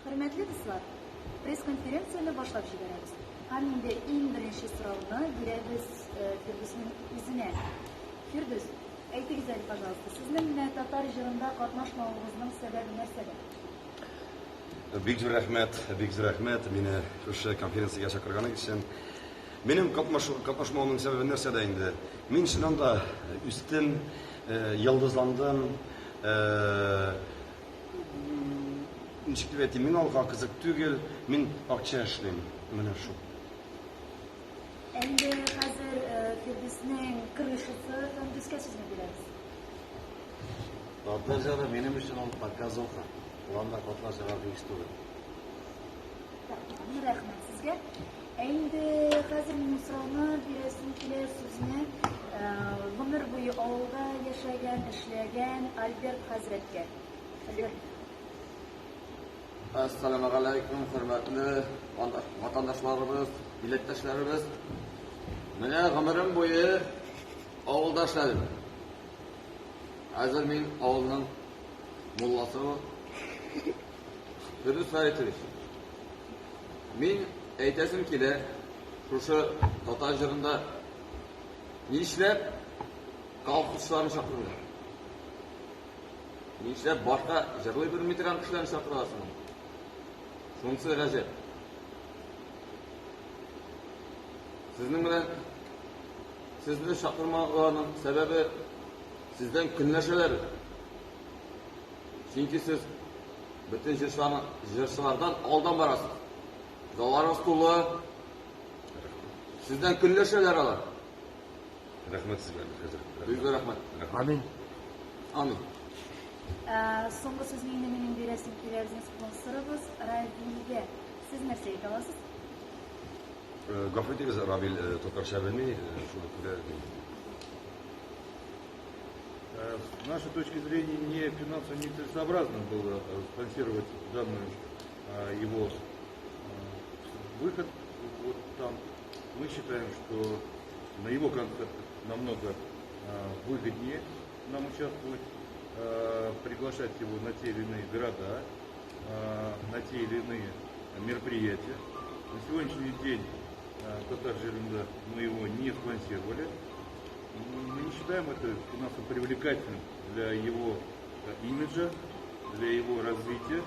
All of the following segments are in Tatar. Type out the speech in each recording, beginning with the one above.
Хөрмәтле дуслар, пресс-конференцияне башлап җибәрәбез. Һәм инде иң беренче сорауны бирәбез э, Фирдүснең үзенә. Фирдүс, әйтегез әле, пожалуйста, сезнең менә татар җырында катнашмавыгызның сәбәбе нәрсәдә? Бик зур рәхмәт, бик зур рәхмәт мине шушы конференциягә чакырганыгыз өчен. Минем катнашмавымның сәбәбе нәрсәдә инде? Мин чыннан да үстем, э, йолдызландым, э, ничек дип әйтим, мин алга кызык түгел, мин акча эшлим. Менә шул. Инде хәзер э, Фирдүснең крышасы Фәндүскә сүзне бирәбез. Татар җыры минем өчен ул показуха. Ул анда катнашырга тиеш түгел. Рәхмәт сезгә. Ә инде хәзер минем сорауны бирәсем килә сүзне э, гомер буе авылда яшәгән, эшләгән Альберт хәзрәткә. Альберт. Әссәламегаләйкүм, хөрмәтле ватандашларыбыз, милләттәшләребез. Менә гомерем буе авылда эшләдем. Хәзер мин авылның мулласы. Фирдүс Фәритович, мин әйтәсем килә, шушы татар җырында нишләп колхозчыларны чакырдылар? Нишләп башка җырлый белми торган кешеләрне чакыралар соң? Шунысы гаҗәп. Сезнең белән сезне чакырмауларының сәбәбе сездән көнләшәләр. Чөнки сез бөтен җырчыларны, җырчылардан алдан барасыз. Залларыгыз тулы. Сездән көнләшәләр алар. Рәхмәт сезгә, хәзрәт. Бик зур рәхмәт. Амин. Амин. Ә, соңгы сүзне инде минем бирәсем килә безнең спонсорыбыз Равилгә. Сез нәрсә әйтә аласыз? Э, гафу итегез, Равил э, татарча белми, э, шуңа күрә С нашей точки зрения, не финансово нецелесообразно было спонсировать данную его выход. Вот там мы считаем, что на его концертах намного выгоднее нам участвовать, приглашать его на те или иные города, на те или иные мероприятия. На сегодняшний день Татар Җырында мы его не спонсировали. Мы не считаем это финансово привлекательным для его имиджа, для его развития.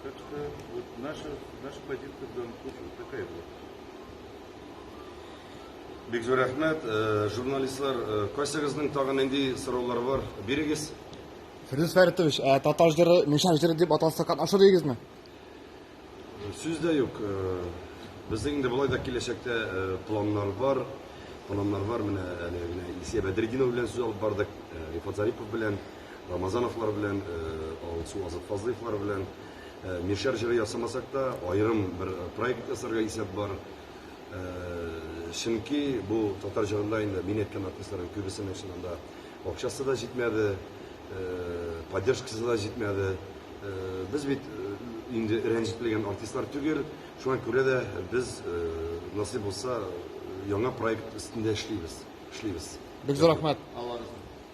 Так что вот наша, наша позиция в данном случае вот такая была. Бик зур рәхмәт. Э, журналистлар, э, кайсыгызның тагын нинди сораулары бар? Бирегез. Фирдүс Фәритович, ә татар җыры, мишәр җыры дип аталса катнашыр идегезме? Сүз дә юк. Э, безнең инде болай да киләчәктә э, планнар бар. Планнар бар. Менә әле генә Илсия Бәдретдинова белән сүз алып бардык, э, Рифат Зарипов белән, Рамазановлар белән, Алсу Азат Фазлыевлар белән. Мишәр җыры ясамасак та, аерым бер проект ясарга исәп бар. Чөнки бу татар җырында инде мин әйткән артистларның күбесенең чыннан да акчасы да җитмәде, поддержкасы да җитмәде. Без бит инде рәнҗетелгән артистлар түгел, шуңа күрә дә без, насыйп булса, яңа проект өстендә эшлибез, эшлибез. Бик зур рәхмәт.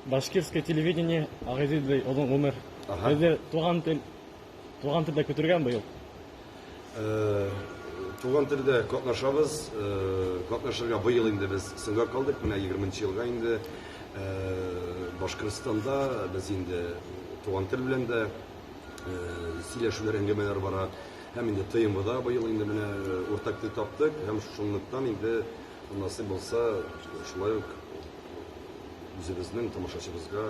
Башкирское телевидение, Агыйдел озын гомер. Безне туган тел, туган телдә көтергән быел. Туган телдә катнашабыз. Катнашырга быел инде без соңга калдык. Менә 20 елга инде Башкортстанда без инде туган тел белән дә сөйләшүләр, әңгәмәләр бара. Һәм инде ТМВда быел инде менә уртак тел таптык. Һәм шунлыктан инде насыйп булса, шулай ук үзебезнең тамашачыбызга,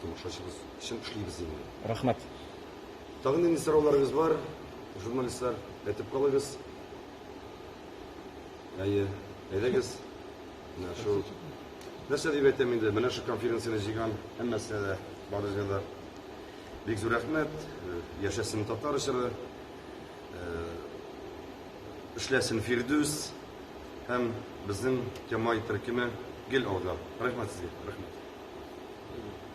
тамашачыбыз өчен эшлибез инде. Рәхмәт. Тагын нинди сорауларыгыз бар, журналистлар, әйтеп калыгыз. Әйе, әйдәгез. Менә шул. Нәрсә дип әйтәм инде, менә шул конференцияне җыйган һәммәсенә дә, барыгызга да бик зур рәхмәт. Яшәсен татар җыры. Эшләсен Фирдүс һәм безнең Тямай төркеме гел алга. Рәхмәт сезгә, рәхмәт.